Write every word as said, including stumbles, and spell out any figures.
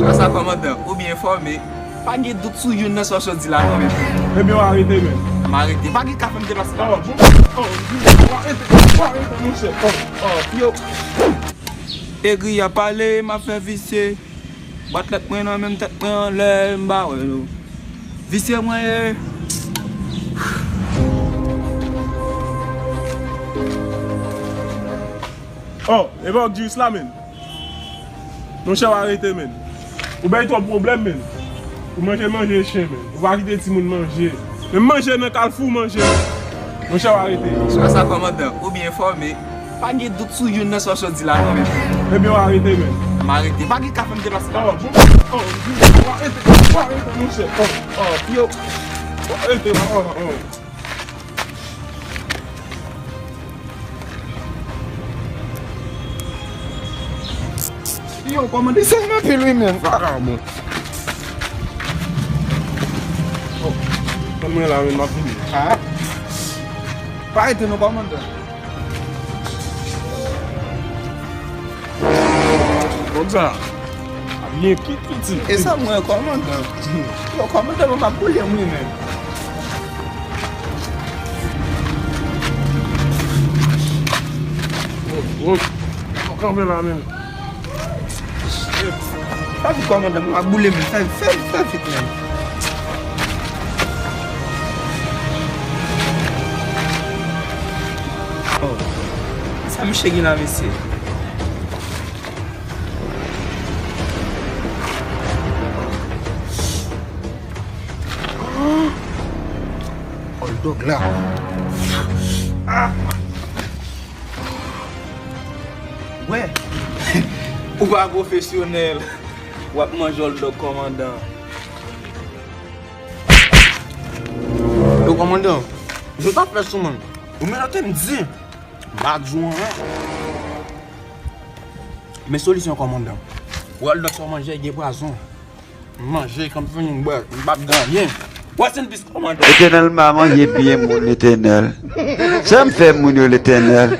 Sa, sa, kòmandan, ou byen enfòme. Pa gen dout sou youn nan sa w sot di la, non, men. Ebyen, w arete, men. M arete. Pa gen ka fè m deplase la. Oh, bon. Oh, w arete, w arete, monchè. Oh, oh, yo. Egri a pale, m ap fè visye. Bat tèt mwen nan menm tèt mwen anlè, m pa wè nou. Visye mwen ye. Oh, e pa w k di ris la, men. Monchè, w arete, men. Ou bay twòp pwoblèm, men. Ou manje, manje chen, men. Ou pa kite timoun manje. Menm manje nan kalfou, manje. Monchè, w arete. Swa sa, kòmandan, ou byen enfòme. Pa gen dout sou youn nan sa w sot di la, non, men. Ebyen, w arete, men. M arete. Pa gen ka fè m deplase la. Oh, bon. Oh, w arete, w arete, monchè. Oh, oh, yo. W arete, oh, oh. Yo, kòmandan, se anpil wi, men. Vakabon. Oh, tann mwen la, men, m ap vini. Ah. Pa rete non, kòmandan. Kòmsa, a byen kit piti. E sa mwen, kòmandan. Yo, kòmandan, mwen m ap boule m wi, men. Oh, oh. Kanpe la, men. Pa vit, kòmandan, mwen m ap boule, men. Fè, fè, fè vit, men. Oh. Sa misye gen la, mesye? Hot dog la. Ah! Wè. Ou pa pwofesyonèl. W ap manje hot dog, kòmandan. Yo, kòmandan, je t ap fè sou mwen. Ou menote m di. M pa di w anyen. Men solisyon, kòmandan. Hot dog sa w manje gen pwazon. M manje, kan m fini m bwè, m p ap gen anyen. Rest in peace, kòmandan. Letènèl, m pa manje pye moun, Letènèl. Sa m fè moun yo, Letènèl?